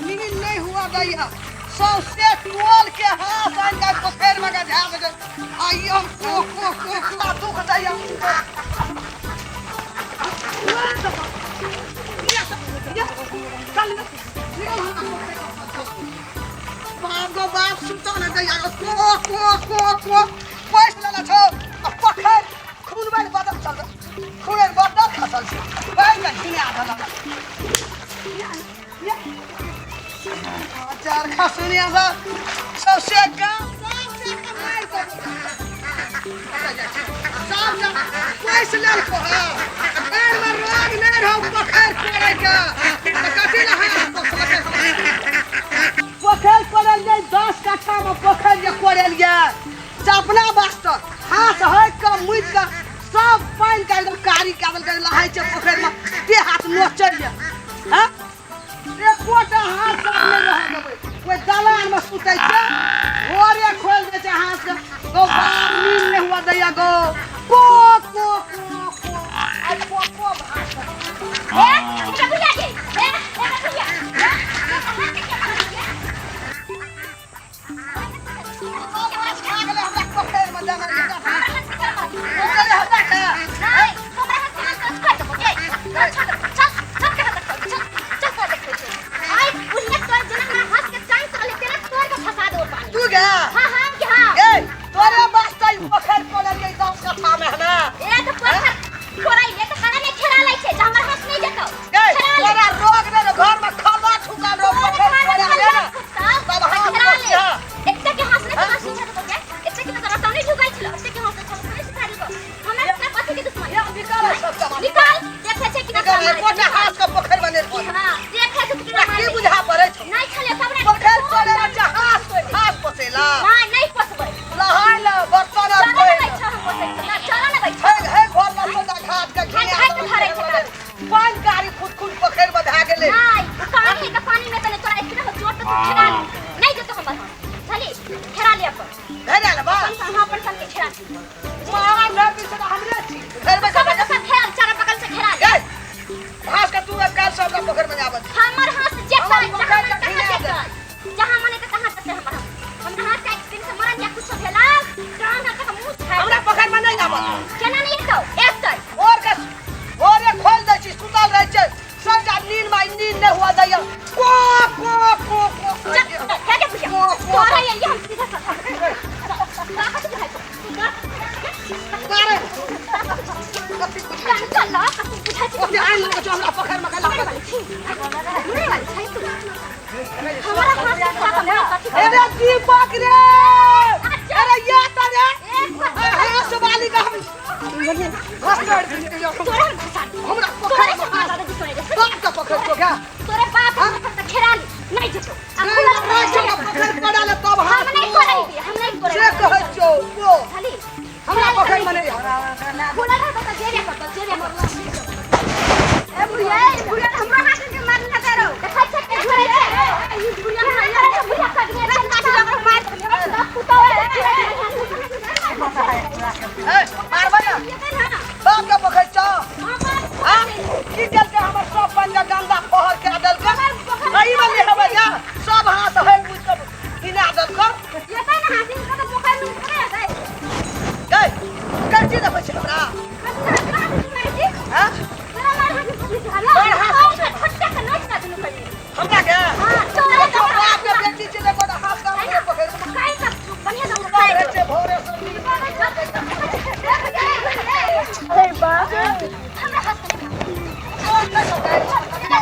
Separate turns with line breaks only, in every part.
नींद नहीं हुआ दैया सौसे टोल के हाथ आनि के पोखरि में गझा देलकै। आइयो को को को को दुख दैया। बाप गो बाप सुतो न दैया को को को को पैस लेने छौ आ पोखरि खून बदल चल खून बदल खसल छै पानि के घिना देलक। चरखा सुनिया सब सबसे गाँव सब पैस लेलको हँ में रोग नहि रहौ पोखरि कोड़ै के तऽ कथी लए हाथ पोसलकै। पोखरि कोड़ल जाइ 10 कट्ठामे पोखरि जे कोड़ल गेल से अपना वास्ते हाथ हकि कऽ मुति कऽ सब पानि के एकदम कारी कए देलकै। नहाइ छै पोखरिमे देह हाथ नोचैए। हँ एकोटा हाथ साफ नहि रहऽ देबै। ओहि दलानमे सुतै छै भोरे खोलि दै छै हाथ के गौ बाप नींद नहि हुआ दैया गौ को को को को आइ को को भात।
ए, एकटा बुढ़िया गे, ए, एकटा बुढ़िया, ए,
खा गेलै हमरा पोखरिमे जाना हमरा के। तू गे ए तोरे वास्ते ई पोखरि कोड़लियै 10 कट्ठामे हमे। ए तोरा रोग नहि रहो, घरमे खला ठुकल रहो पोखरि कोड़लियै ने तब हाथ पोसिहऽ। या निकाल सब सामान।
निकाल देखे छै कि
निकाल एकोटा हाथ के पोखरिमे नहि रहल।
हां देखे छै कि
तोरा की बुझा पड़ै छौ?
नहीं छले तब ने
पोखरि कोड़े मे छै हाथ हाथ पोसेला
नहीं नहीं पोसबै।
नहाय ले बर्तन आर
चल
धोय
ने
ले।
बैठ हम पोसै छी ना चल ने बैठ।
हे हे घर में सोना घाट के
घाट घाट के धरै छै काज।
पानि गाड़ी खुद खुद पोखरि में भए गेलै।
नहीं उ पानी है के पानी में तने तोरा इतना हो चोट तो तू खेरा ले नहीं जेतो हमर हाथ खाली खेरा ले अपन
घेरा लेबा
अपन हां अपन संग के खेरा ले।
मारा नहि बिसरा हमरे छी घेरबै
सब
सब।
सब खेरा ले, चारा बगल से खेरा ले।
ए घास के तू काल सब हमरा पोखरि में जाबत।
हमर हाथ जेतै
हमर
जहां
पोखरि
मन
के
तहां
घिना
जेतै जहां मन त तहां जेतै हमर हाथ। हमरा हाथ के एक्सीडेंट से मरल या कुछ भेला तहन तक मुंह छाय
हमरा पोखरि में नहि जाबत।
केना नहीं एतौ एतै।
और के भोरे खोल दै छी सुतल रहै छै सबटा नींद में नींद नहि हुआ दैया को को को को
चल क्या के बुझिया तोरा ये हम सीधा साधा ताकत बुझाइ छौ तू
मारे कथी बुझाइ
चल चल ना कथी बुझाइ छै।
ओते आनि लगा छौ हमरा पोखरि में गेला।
मरे वाली छी मरे वाली छै तू हमरा हाथ से खा कऽ कथी
अरे दीपक रे अरे ये त रे हाथ वाली का हम घसड़ दियौ।
तोरा हम घुसा दियौ।
हमरा
तोरे
पोखरि
से
में
हमरा दादा दुश्मनी रे।
बाप के पोखरि छौ गे।
तोरे बाप के पोखरि तऽ खेरा ली नहीं जेतौ आ
नहीं,
खुलल
नहीं,
खुलल
पोखरि पड़ल है तब
हम
हाथ
नहीं करैबी हम नहीं
से
करैबी।
कहै छौ ओ
खाली
हमरा पोखरि में नहीं।
खुलल रहतौ तऽ जेबे करतौ जेबे करतौ। ए बुढ़िया ए बुढ़िया हमरा हाथ के मार ना करो देखै छै के झुरै छै ई बुढ़िया हमरा हाथ के बुढ़िया कट गेल काट लग मार सब पुतौ
ए मारबै ना बाप के पोखरि छौ। हाँ की केलकै हमर सब पानि के गंदा फहर कए देलकै। एहि में नहेबै गे सब हाथ है बुझि कऽ घिना देलकै। गै कैची देखै छी हमरा? हाँ हमरा के बाप के बेटी छै एकोटा हाथ काम करे पोखरि में सुतल रहै छै भोरे से नींद।
अरे बाप हमरा हाथ
और नहि छौ गै।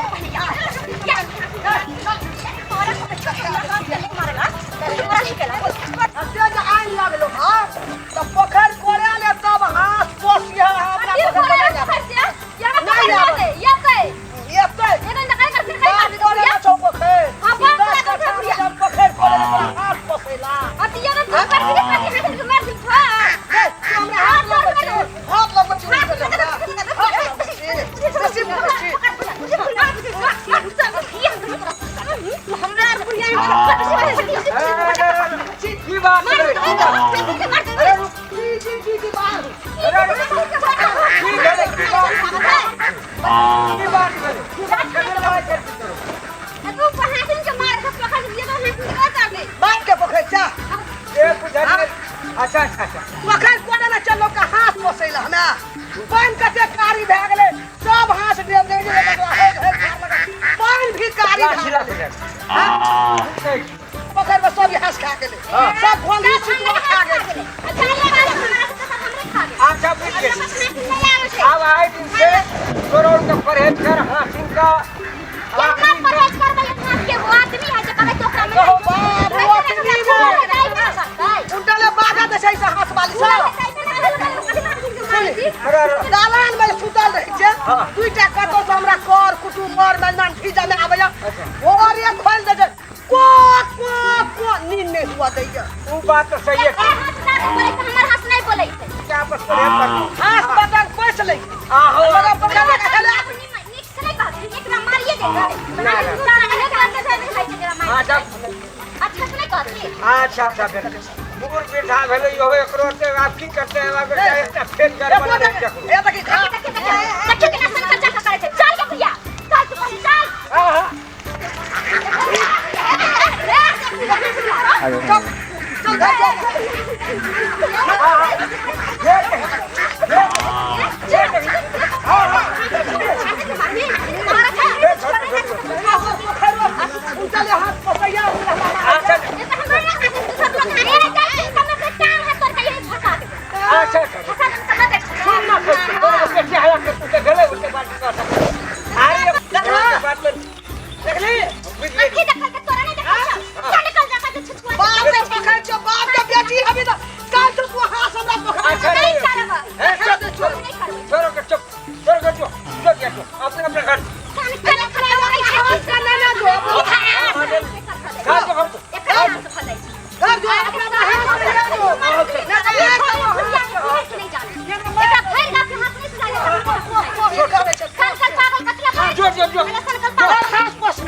कारी
लाठी
भए
लाठी
गेलै।
लाठी।
पोखरिमे सब घास खा गेलै, सब घोंघी सितुआ खा गेलै।
अच्छा, बुझि गेली। आब आइ दिन से तोरा के परहेज कर हासिन का।
उल्टले बाजा दै छै से हाथ वाली सब। दालान में सुतल रहै छै। दुईटा कतौ से हमरा कर कुटुम मर मेहमान फीजा में आबैया, भोरे खोलि दै छै, को को को, नींद नहि हुआ दैया।
उ बात तो सही है। क्या आपस परहेज कर।
हाथ बटन पैस लै।
आहो।
मगर पकड़ के हेला।
अच्छा।
अच्छा से नहीं कहती।
अच्छा, फिर बूढ़ वृद्धा भेलै इहो, एकरो से आब की करते हैं? आब एकटा फेर गड़बड़
एको
नहि।
ए देखी खा।